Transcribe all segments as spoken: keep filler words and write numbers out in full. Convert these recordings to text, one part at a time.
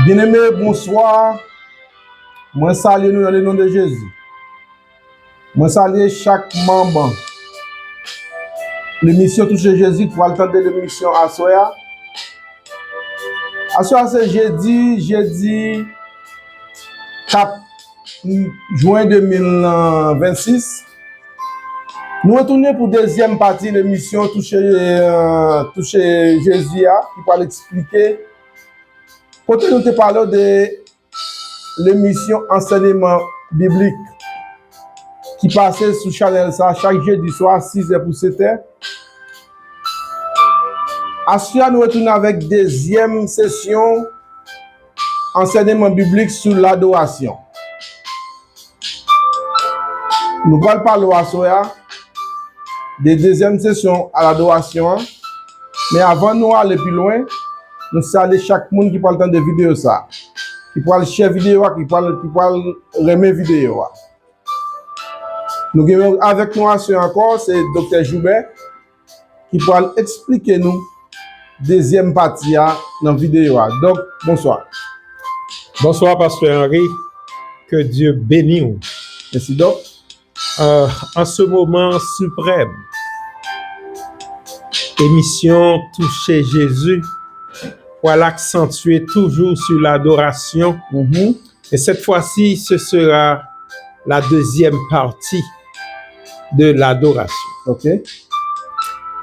Byeneme, bonswa. Mwen salye nou nan le non de Jezi. Mwen salye chak manm lemisyon Touche Jezi ki pral tande lemisyon aswè a. Aswè a se jedi, jedi kat jen de mil vennsis. Nou retounen pou dezyèm pati lemisyon Touche, euh, Touche Jezi a, ki pral eksplike kote nou te pale de lemisyon ansèyman biblik ki pase sou chanèl sa chak jedi swa, sizè pou setè. Aswè a, nou retounen avèk dezyèm sesyon ansèyman biblik sou ladorasyon. Nou pral pale w aswè a de dezyèm sesyon a ladorasyon an. Men avan nou ale pi lwen, nou salye chak moun ki pral tande videyo sa, ki pral share videyo a, ki pral, ki pral renmen videyo a. Nou gen avèk nou aswè ankò, se Doktè Joubert, ki pral eksplike nou dezyèm pati a nan videyo a. Dòk, bonswa. Bonswa, Pastè Henry. Que Dieu béni w. Mèsi, Dòk. Euh, en ce moment suprême, émission Toucher Jésus pral aksantye toujou sou ladorasyon. Mhm. Et cette fois-ci, ce sera la deuxième partie de l'adoration. Ok.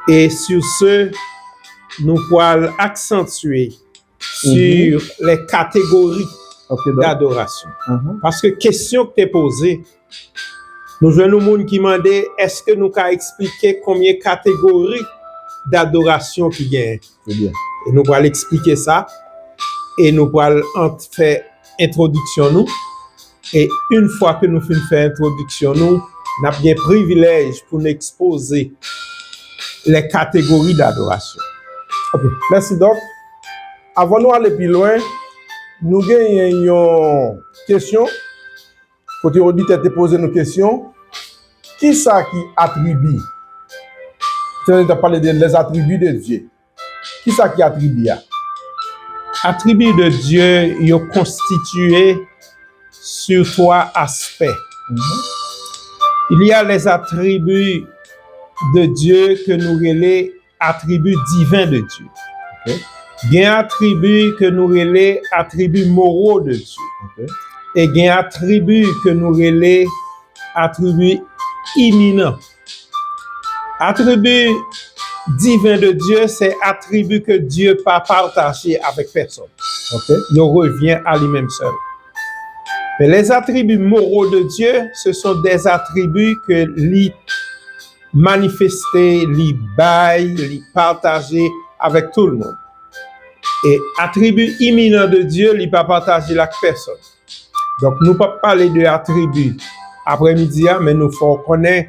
Et sur ce, nou pral aksantye sur les catégories Ok, Dòk. D'adorasyon. Mhm. Paske kesyon ki te poze, nou jwenn yon moun ki mande, èske nou ka eksplike konbyen kategori d'adorasyon ki genyen? Trè byen. E nou pral eksplike sa, e nou pral ant-, fè entwodiksyon nou. E yon fwa ke nou fin fè entwodiksyon nou, n ap gen privilèj pou n ekspoze les catégories d'adoration. Ok, mèsi, Dòk. Avan nou ale pi lwen, nou genyen yon kesyon, kote yon oditè te poze nou kesyon, kisa ki atribi? Te, te pale de les attributs de Dieu. Kisa ki atribi a? Atribi de Dieu yo konstitiye sur trois aspects. Mhm. Il y a les attributs de Dieu ke nou rele atribi diven de Dye. Ok. Gen atribi ke nou rele atribi moro de Dye. Ok. E gen atribi ke nou rele atribi iminan. Atribi diven de Dye, se atribi ke Dye pa pataje avèk pèsòn. Ok. Yo revyen a li menm sèl. Men les attributs moraux de Dieu, ce sont des attributs que li manifeste, li bay, li pataje avèk tout moun. E atribi iminan de Dye, li pa pataje l ak pèsòn. Donk, nou p ap pale de atribi aprèmidi a, men nou fè w konnen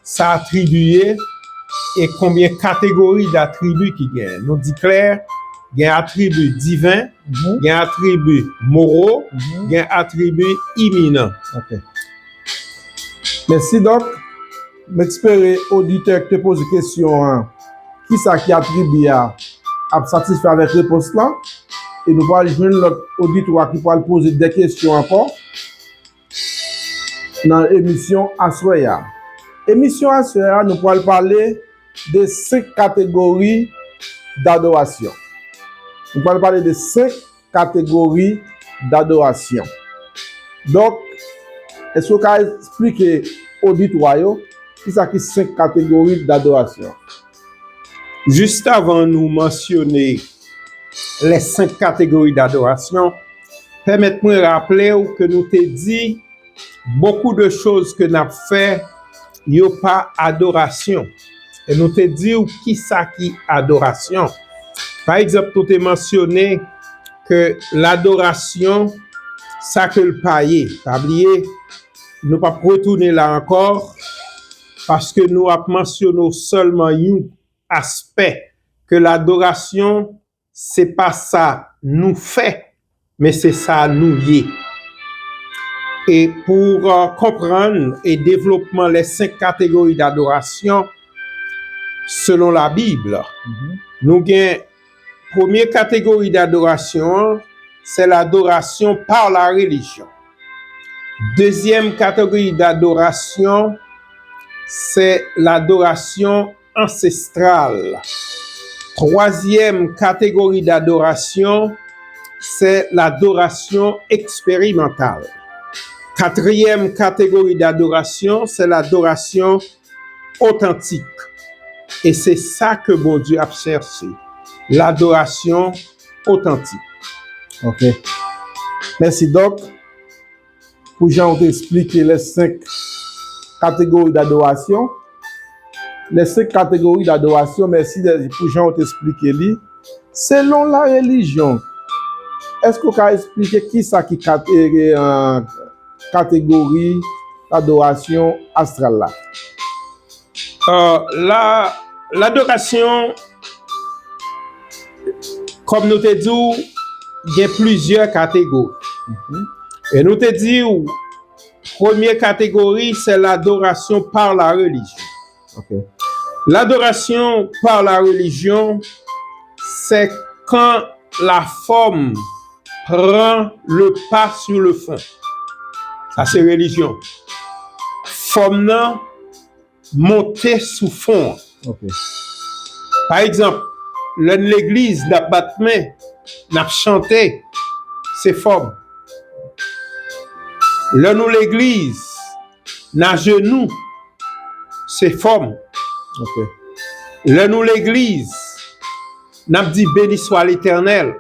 sa atribi ye e konbyen kategori datribi ki genyen. Nou di klè, gen atribi diven, Mhm. gen atribi moro, Mhm. gen atribi iminan. Ok. Mèsi, Dòk. M espere oditè ki te poze kesyon an, kisa ki atribi a, ap satisfè avèk repons lan. E nou pral jwenn lòt oditwa ki pral poze de kesyon ankò nan emisyon aswè a. Emisyon aswè a, nou pral pale de senk kategori dadorasyon. Nou pral pale de senk kategori dadorasyon. Donk, èske w ka eksplike oditwa yo kisa ki senk kategori dadorasyon? Jis avan nou mansyone les cinq catégories d'adoration, pèmèt mwen raple w ke nou te di beaucoup de choses ke n ap fè, yo pa adorasyon. E nou te di w kisa ki adorasyon. Pa egzanp, nou te mansyone ke ladorasyon, sa ke l pa ye. Pa bliye, nou p ap retounen la ankò, paske nou ap mansyone w sèlman yon aspè ke ladorasyon, se pa sa nou fè, men se sa nou ye. E pou, euh, konprann e devlopman les cinq catégories d'adoration, selon la Bible, Mhm. nou gen premye kategori dadorasyon an, c'est l'adoration par la religion. Deuxième catégorie d'adoration, c'est l'adoration ancestrale. Troisième catégorie d'adoration, c'est l'adoration expérimentale. Quatrième catégorie d'adoration, c'est l'adoration authentique. Et c'est ça que Bondye ap chèche, l'adoration authentique. Ok. Mèsi, Dòk, pou jan w te esplike les cinq catégories d'adoration. Les cinq catégories d'adoration, mèsi pou jan w te esplike li. Selon la religion, èske w ka esplike kisa ki kat-, e, e, an, kategori adorasyon astral la? Euh, la, ladorasyon, kòm nou te di w, gen plizyè kategori. Mhm. E nou te di w, premye kategori, c'est l'adoration par la religion. Ok. L'adoration par la religion, c'est quand la forme prend le pas sur le fond. Sa se relijyon. Fòm nan monte sou fon an. Ok. Pa egzanp, lè n legliz, n ap bat men, n ap chante, se fòm. Lè nou legliz, n ajenou, se fòm. Ok. Lè nou legliz, n ap di, "Béni soit l'Éternel."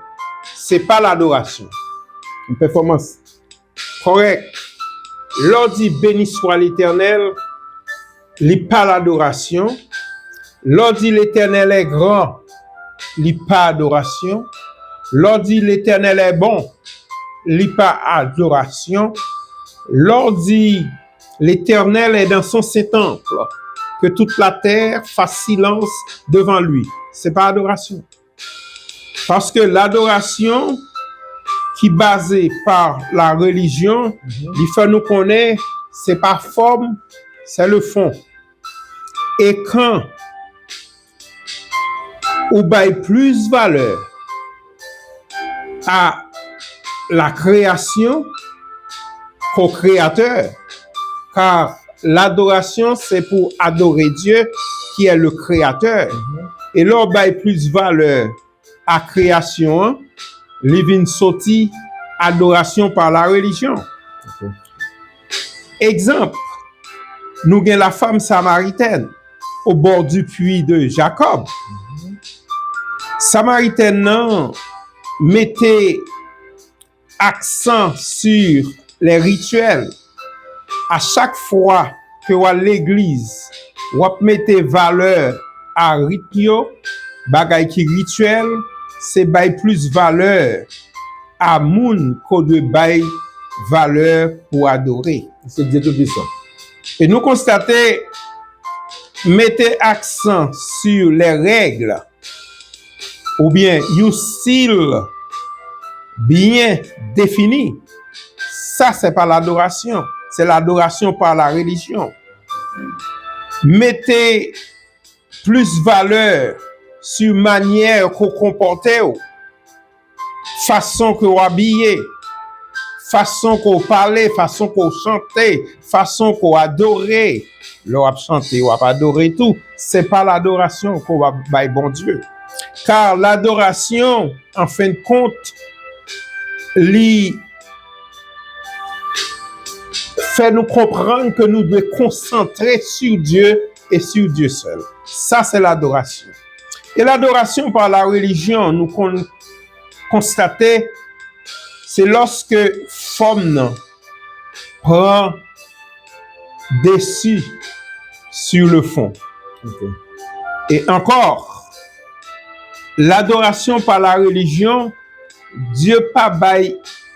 Se pa ladorasyon. Yon pèfòmans. Kòrèk. Lè w di, "Béni soit l'Éternel," li pa ladorasyon. Lè w di, "L'Éternel est grand," li pa adorasyon. Lè w di, "L'Éternel est bon," li pa adorasyon. Lè w di, "L'Éternel est dans son saint temple, que toute la terre fasse silence devant lui," se pa adorasyon. Paske ladorasyon ki baze pa la relijyon, mhm, li fè nou konnen se pa fòm, se le fon. E kan ou bay plis valè a la kreyasyon ke au Créateur, car l'adoration, c'est pour adorer Dieu qui est le Créateur. Mhm. E lè w bay plis valè a kreyasyon an, li vin soti adorasyon pa la relijyon. Ok. Egzanp, nou gen la femme samaritaine au bord du puits de Jacob. Mhm. Samaritèn nan mete aksan sur les rituels. A chak fwa ke w al legliz, w ap mete valè a rit yo, bagay ki rityèl, se bay plis valè a moun ke w dwe bay valè pou adore. Se Dye Toupisan. E nou konstate, mete aksan sur les règles, oubyen yon stil byen defini, sa se pa ladorasyon, se ladorasyon pa la relijyon. Mete plis valè sou manyè ke w konpòte w, fason ke w abiye, fason ke w pale, fason ke w chante, fason ke w adore. Lè w ap chante, w ap adore tou. Se pa ladorasyon ke w ap bay Bondye. Kar ladorasyon, an fen de kont, li fè nou konprann ke nou dwe konsantre sur Dieu et sur Dieu seul. Sa se ladorasyon. E ladorasyon pa la relijyon, nou konn konstate, se lòske fòm nan pran desi sur le fond. Ok. E ankò, ladorasyon pa la relijyon, Dye pa bay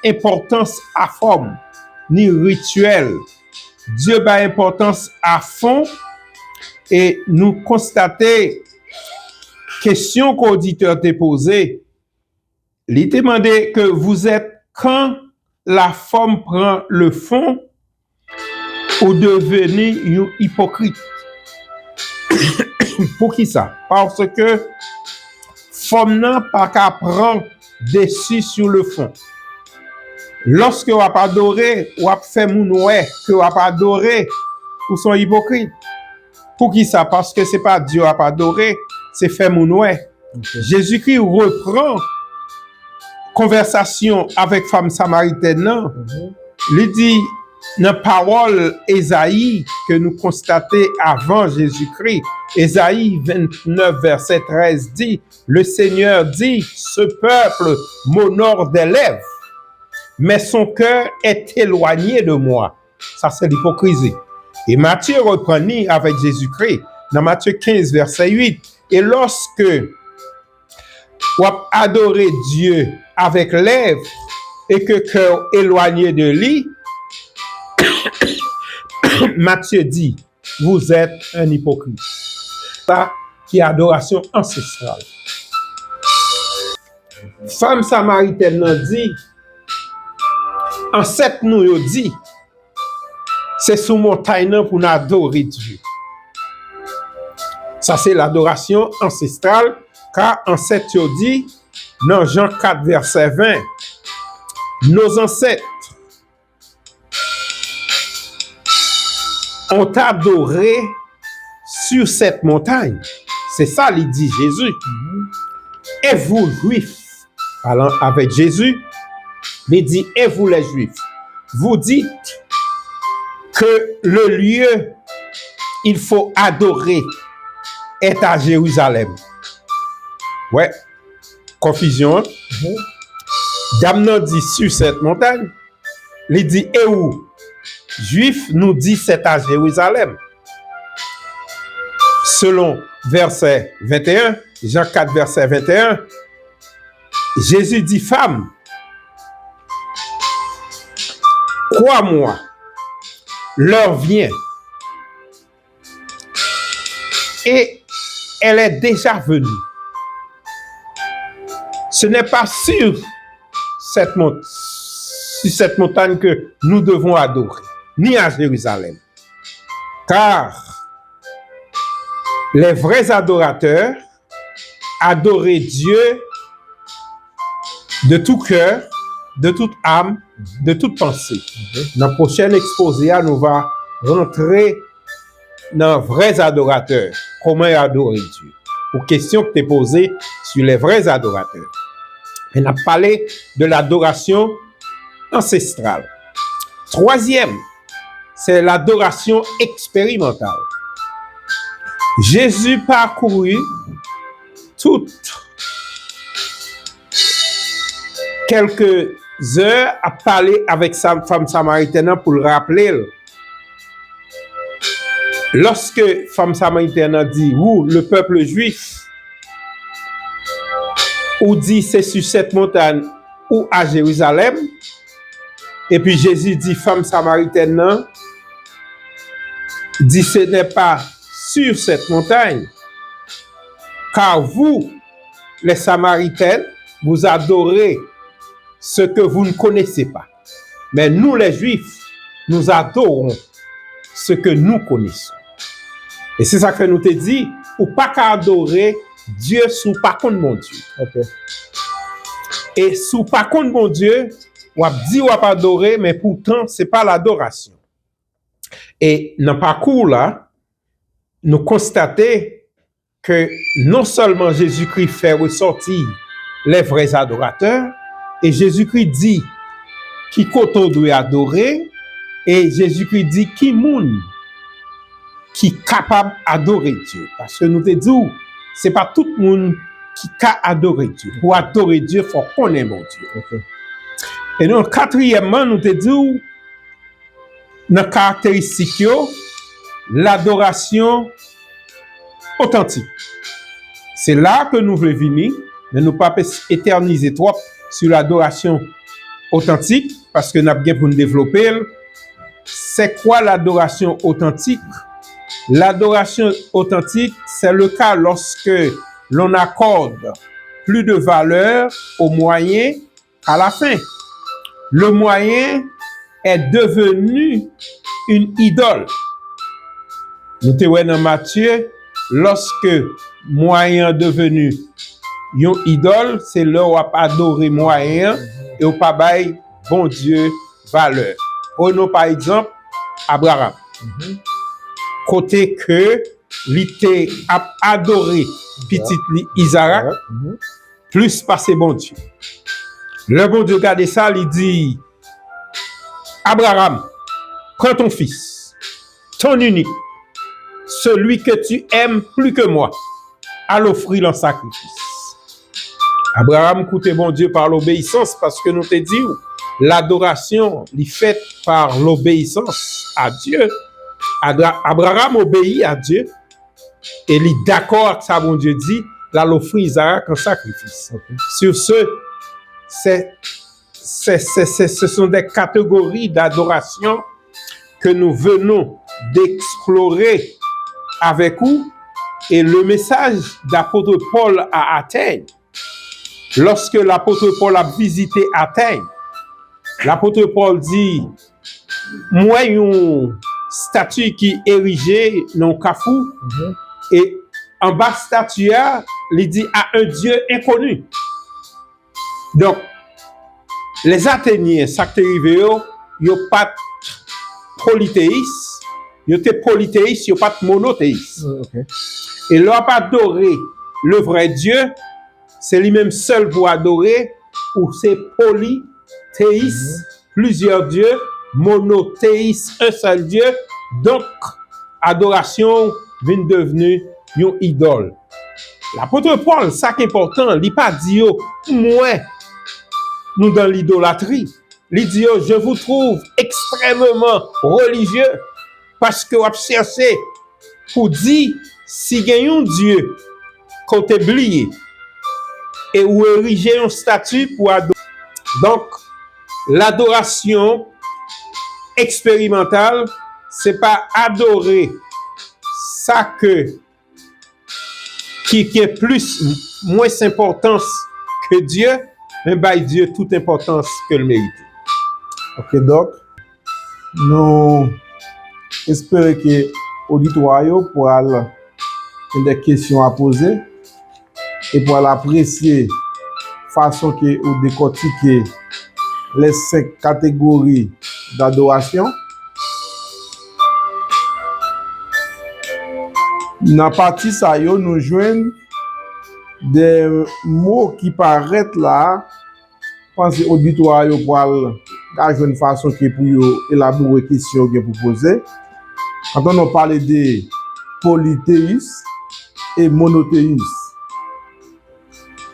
enpòtans a fòm, ni rityèl. Dye bay enpòtans a fon, e nou konstate kesyon ke oditè te poze, li te mande ke vous êtes, quand la forme prend le fond, ou deveni yon ipokrit. Poukisa? Paske fòm nan pa ka pran desi sou le fon. Lòske w ap adore, w ap fè moun wè ke w ap adore, ou se yon ipokrit. Poukisa? Paske se pa Dye w ap adore, se fè moun wè. Ok. Jezikri repran konvèsasyon avèk fanm samaritèn nan. Mhm. Li di nan pawòl Ezayi ke nou konstate avan Jezikri, Ezayi vennèf, vèsè trèz di, Le Seigneur dit, ce peuple m'honore des lèvres, mais son cœur est éloigné de moi. Sa se lipokrizi. E Matye reprann li avèk Jezikri nan Matye kenz, vèsè uit. E lòske w ap adore Dye avèk lèv e ke kè w elwanye de li, Matye di, vous êtes un hypocrite. Sa ki adorasyon ansestral. Fanm samaritèn nan di, ansèt nou yo di, se sou montay nan pou n adore Dye. Sa se ladorasyon ansestral, ka ansèt yo di nan Jan kat vèsè ven, nos ancêtres ont adoré sur cette montagne. Se sa li di Jezi. E vou, Jwif, palan avèk Jezi, li di, et vous les Juifs, vous dites que le lieu il faut adorer est à Jérusalem. Wè, konfizyon an. Dam nan di sur cette montagne, li di, e ou, Jwif, nou di c'est à Jérusalem. Selon vèsè venteyen, Jan kat, vèsè venteyen, Jezi di, femme, crois-moi, l'heure vient et elle est déjà venue. Ce n'est pas sur cette mont-, sur cette montagne que nous devons adorer, ni à Jérusalem. Car les vrais adorateurs adorent Dieu de tout cœur, de toute âme, de toute pensée. Nan pwochèn ekspoze a, nou va rantre nan vrè adoratè, kòman yo adore Dye? Pou kesyon ki te poze sur les vrais adorateurs. Men n ap pale de l'adoration ancestrale. Twazyèm, c'est l'adoration expérimentale. Jésus parcourut tout, quelques heures ap pale avèk sa, fanm samaritèn nan pou l raple l. Lòske fanm samaritèn nan di, ou, le peuple juif, ou di se sur cette montagne ou à Jérusalem, epi Jezi di fanm samaritèn nan, di ce n'est pas sur cette montagne, car vous, les Samaritaines, vous adorez ce que vous ne connaissez pas. Mais nous, les Juifs, nous adorons ce que nous connaissons. E se sa ke nou te di, ou pa ka adore Dye si w pa konn Bondye. Ok. E si w pa konn Bondye, w ap di w ap adore, men poutan se pa ladorasyon. E nan pakou la, nou konstate ke non sèlman Jezikri fè resòti les vrais adorateurs, e Jezikri di ki kote w dwe adore, e Jezikri di ki moun ki kapab adore Dye. Paske nou te di w, se pa tout moun ki ka adore Dye. Pou adore Dye, fò w konnen Bondye. Ok. E non, katriyèmman, nou te di w, nan karakteristik yo, ladorasyon otantik. Se la ke nou vle vini, men nou p ap etènize twòp sou ladorasyon otantik, paske n ap gen pou n devlope l. C'est quoi l'adoration authentique? L'adoration authentique, c'est le cas lorsque l'on accorde plus de valeur aux moyens qu'à la fin. Le moyen est devenu une idole. Nou te wè nan Matye, lòske mwayen an deveni yon idòl, se lè w ap adore mwayen an e w pa bay Bondye valè. Prenons pa egzanp Abraram. Mhm. Kote ke li te ap adore pitit li Izarak, mhm, plis pase Bondye. Lè Bondye gade sa, li di, Abraham, prends ton fils, ton unique, celui que tu aimes plus que moi, al ofri l an sakrifis. Abraham koute Bondye pa lobeyisans, paske nou te di w, ladorasyon li fèt pa lobeyisans a Dye. Adra- Abraham obeyi a Dye e li dakò ak sa Bondye di, l al ofri Izarak an sakrifis. Ok. Sur ce, c'est, c'est, c'est, c'est, ce sont des catégories d'adoration que nous venons d'explorer avec vous et le message d'apôtre Paul à Athènes. Lorsque l'apôtre Paul a visité Athènes, l'apôtre Paul di, mwen yon stati ki erije nan yon kafou, mhm, e anba stati a, li di à un Dieu inconnu. Donk, les Athéniens, sa k te rive yo, yo pa t politeyis, yo te politeyis, yo pa t monoteyis. Mm, ok. E lè w ap adore le vrai Dieu, se li menm sèl pou adore, ou se politeyis, mhm, plusieurs dieux, monothéiste, un seul Dieu. Donk, adorasyon vin devni yon idòl. Lapot Pòl, sa k enpòtan, li pa di yo, mwen, nou dans l'idolâtrie. Li di yo, je vous trouve extrêmement religieux, paske w ap chèche pou di si gen yon Dye ke w te bliye e ou erije yon stati pou adore. Donk, ladorasyon eksperimantal, se pa adore sa ke ki gen plis, mwens enpòtans ke Dye, men bay Dye tout enpòtans ke l merite. Ok, Dòk, nou espere ke oditwa yo pral gen de kesyon a poze e pral apresye fason ke ou dekòtike les cinq catégories d'adoration. Nan pati sa yo, nou jwenn de mo ki parèt la. Panse oditwa yo pral ka jwenn fason ke pou yo elabore kesyon yo gen pou poze. Quand on parle de polythéisme et monothéisme,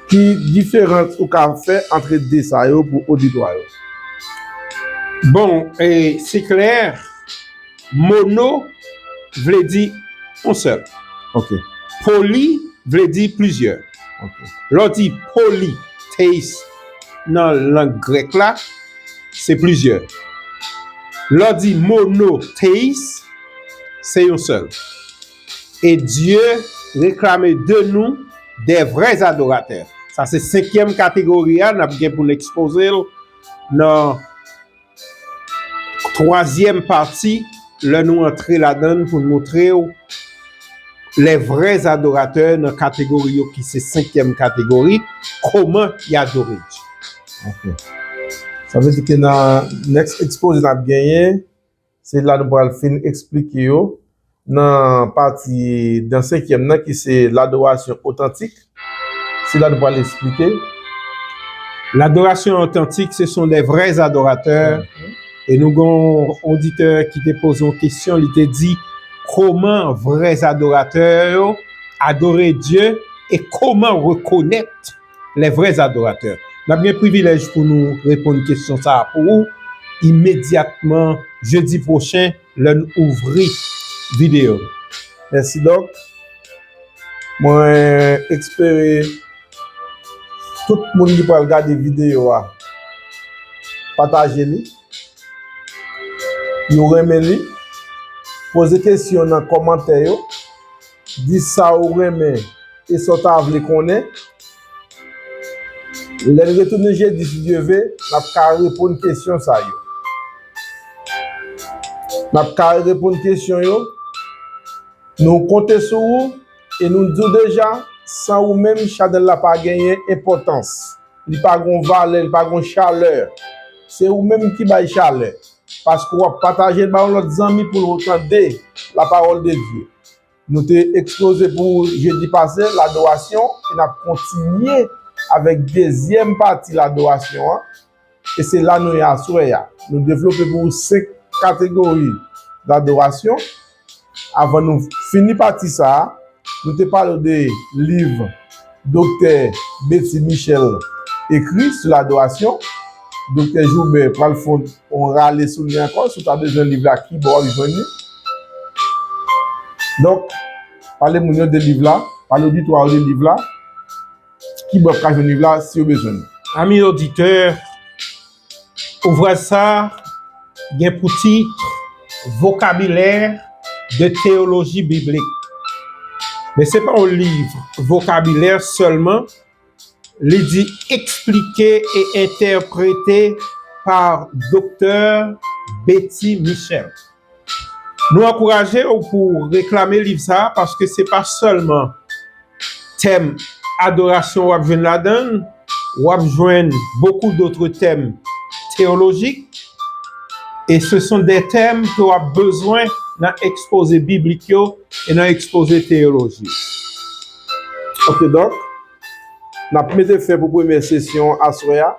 ki diferans ou ka fè ant de sa yo pou oditwa yo? Bon, e, se klè, mono vle di yon sèl. Ok. Poly vle di plizyè. Ok. Lè w di polythéisme nan lang grèk la, se plizyè. Lè w di monothéisme, se yon sèl. Et Dieu réclame de nous des vrais adorateurs. Sa se senkyèm kategori a, n ap gen pou n ekspoze l nan twazyèm pati, lè nou antre ladan l pou n montre w les vrais adorateurs nan kategori yo ki se senkyèm kategori, kòman y adore Dye. Ok. Sa vle di ke nan next ekspoze n ap genyen, se la nou pral fin eksplike yo. Nan pati, nan senkyèm nan, ki se ladorasyon otantik, se la nou pral eksplike. L'adoration authentique, ce sont des vrais adorateurs. Mhm. E nou gen yon oditè ki te poze yon kesyon, li te di, kòman vrè adoratè yo adore Dye e kòman rekonèt les vrais adorateurs. N ap gen privilèj pou nou reponn kesyon sa a pou ou imedyatman jedi pwochen lè n ouvri videyo. Mèsi, Dòk. Mwen espere tout moun ki pral gade videyo a pataje li, yo renmen li, poze kesyon nan kòmantè yo, di sa ou renmen e sa w ta vle konnen. Lè n retounen jedi, si Dye ve, n ap ka reponn kesyon sa yo. N ap ka reponn kesyon yo. Nou konte sou ou e nou di w deja, san ou menm, chanèl la pa genyen enpòtans. Li pa gon valè, li pa gon chalè. Se ou menm ki bay chalè, paske w ap pataje l ba yon lòt zanmi pou l tande lapawòl de Dye. Nou te ekspoze pou jedi pase, ladorasyon, e n ap kontinye avèk dezyèm pati ladorasyon an. E se la nou ye aswè a. Nou devlope pou ou senk kategori ladorasyon. Avan nou fini pati sa a, nou te pale w de liv Doktè Betty Michel ekri sou ladorasyon. Doktè Joubert pral fè yon rale sou li ankò. Si w ta bezwen liv la, kibò w ap jwenn li? Donk, pale moun yo de liv la, pale oditwa yo de liv la. Kibò yo ka jwenn liv la si yo bezwen li? Ami oditè, ouvraj sa a gen pou tit Vocabulaire de théologie biblique. Men se pa yon liv vokabilè sèlman, li di expliqué et interprété par Doktè Betty Michel. Nou ankouraje w pou w reklame liv sa a, paske se pa sèlman tèm adorasyon w ap jwenn ladan l, w ap jwenn beaucoup d'autres thèmes théologiques, et ce sont des thèmes ke w ap bezwen nan ekspoze biblik yo e nan ekspoze teyoloji. Ok, donk, n ap mete fen pou premyè sesyon aswè a.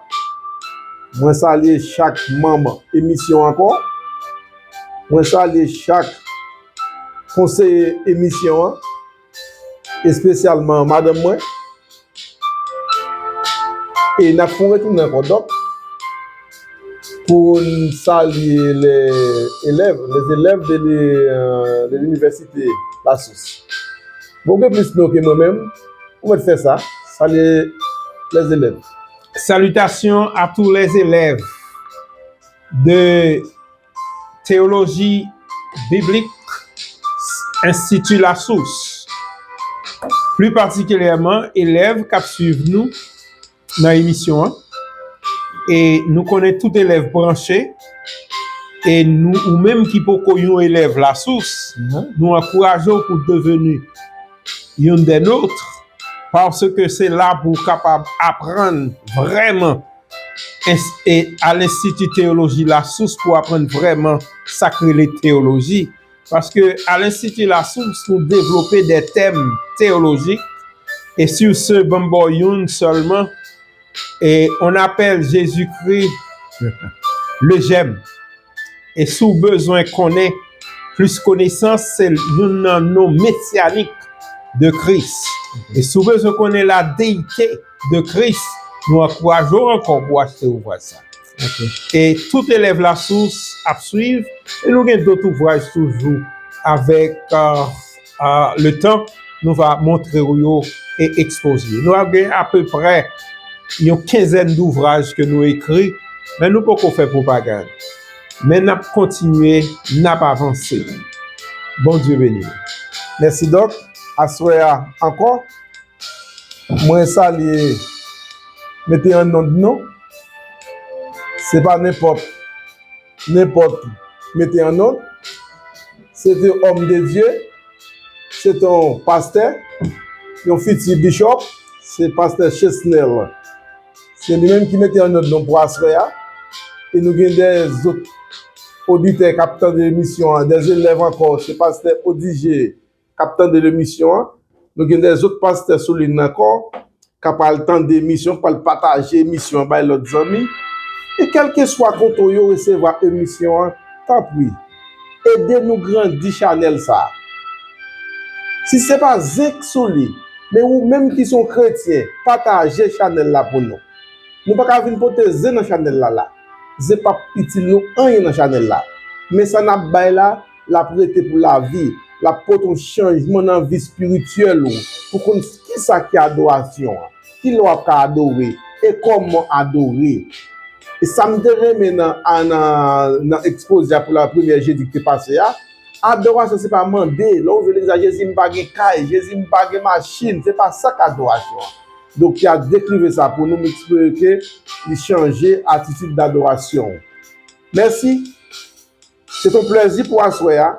Mwen salye chak manm emisyon ankò. Mwen salye chak konseye emisyon an, espesyalman madanm mwen. E n ap fè yon retounen ankò, donk, pou n salye lè elèv, les élèves de, euh, de l'université La Source. Bon, gen plis non ke mwen menm, ou mèt fè sa, salye les élèves. Salutations à tous les élèves de théologie biblique, Institut La Source. Pli patikilyèman, elèv k ap swiv nou nan emisyon an. E nou konnen tout elèv branche. E nou, ou menm ki poko yon elèv La Source, nou ankouraje w pou deveni youn dè nòt, paske se la pou w kapab aprann vrèman ins-, e a Lenstiti Teyoloji La Source pou aprann vrèman sa k rele teyoloji. Paske a Lenstiti La Source, nou devlope de tèm teyolojik. E sur ce, ban m ba w youn sèlman. Et on appelle Jésus-Christ le j'aime. E si w bezwen konnen plis konesans, se youn nan non mesyanik de Kris. E si w bezwen konnen la déité de Christ, nou ankouraje w ankò pou w achte ouvraj sa. Ok. E tout elèv La Source ap swiv, e nou gen dòt ouvraj toujou avèk, euh, euh, le tan, nou va montre w yo e ekspoze yo. Nou ap gen apeprè yon kenzèn douvraj ke nou ekri, men nou poko fè pwopagann. Men n ap kontinye, n ap avanse. Bondye beni nou. Mèsi, Dòk. Aswè a ankò, mwen salye, mete an nòt non. Se pa nenpòt, nenpòt mete an nòt. Se te òm de Dye, se te yon pastè, yon fiti bishop, se pastè Chesnel. Se li menm ki mete an nòt non pou aswè a. E nou gen de zòt oditè k ap tande emisyon an, de elèv ankò, se pastè Odigé k ap tande emisyon an. Nou gen de zòt pastè sou liy nan ankò k ap al tande emisyon, k ap al pataje emisyon an bay lòt zanmi. E kèlkeswa kote w yo resevwa emisyon an, tanpri, ede nou grandi chanèl sa a. Si se pa zen k sou li, men ou menm ki se yon kretyen, pataje chanèl la pou nou. Nou pa ka vin pote zen nan chanèl la la. Zen p ap itil nou anyen nan chanèl la. Men sa n ap bay la, l ap rete pou lavi. L ap pote yon chanjman nan vi espirityèl ou. Pou konn kisa ki adorasyon an. Kilè w ap ka adore. E kòman adore. E sa m te renmen nan, a, nan, nan ekspoze a pou la premyè jedi ki te pase a, adorasyon se pa mande. Lè w vin legliz la, Jezi, m pa gen kay, Jezi, m pa gen machin. Se pa sa k adorasyon an. Donk, y a dekrive sa pou nou, m espere ke li chanje atitid dadorasyon. Mèsi. Se t on plèzi pou aswè a.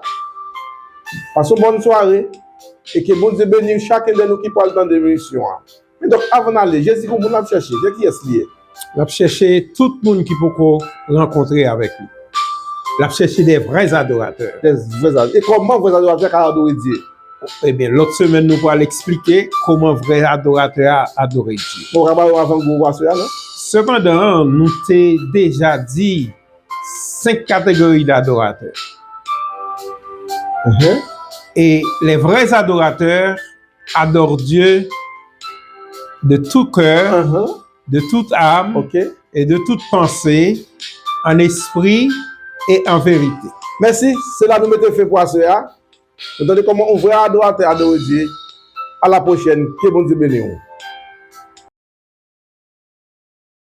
Pase yon bòn sware. E ke Bondye beni chakenn de nou ki pral tande emisyon an. Men donk, avan n ale, Jezi gon moun n ap chèche. Se kiyès li ye? L ap chèche tout moun ki poko rankontre avèk li. L ap chèche de vrè adoratè. Des vrè adoratè. E kòman vrè adoratè ka adore Dye? Ebyen, lòt semèn, nou pral eksplike kòman vrè adoratè a adore Dye. Bon, w ka ba yo avangou pou aswè a, non? Sepandan, nou te deja di senk kategori d'adoratè. Mhm. Et les vrais adorateurs adorent Dieu de tout cœur, Mhm. de toute âme Ok. et de toute pensée, en esprit et en vérité. Mèsi. Se la nou mete fen pou aswè a. Nou tande kòman yon vrè adoratè adore Dye. A la pwochèn. Ke Bondye beni w.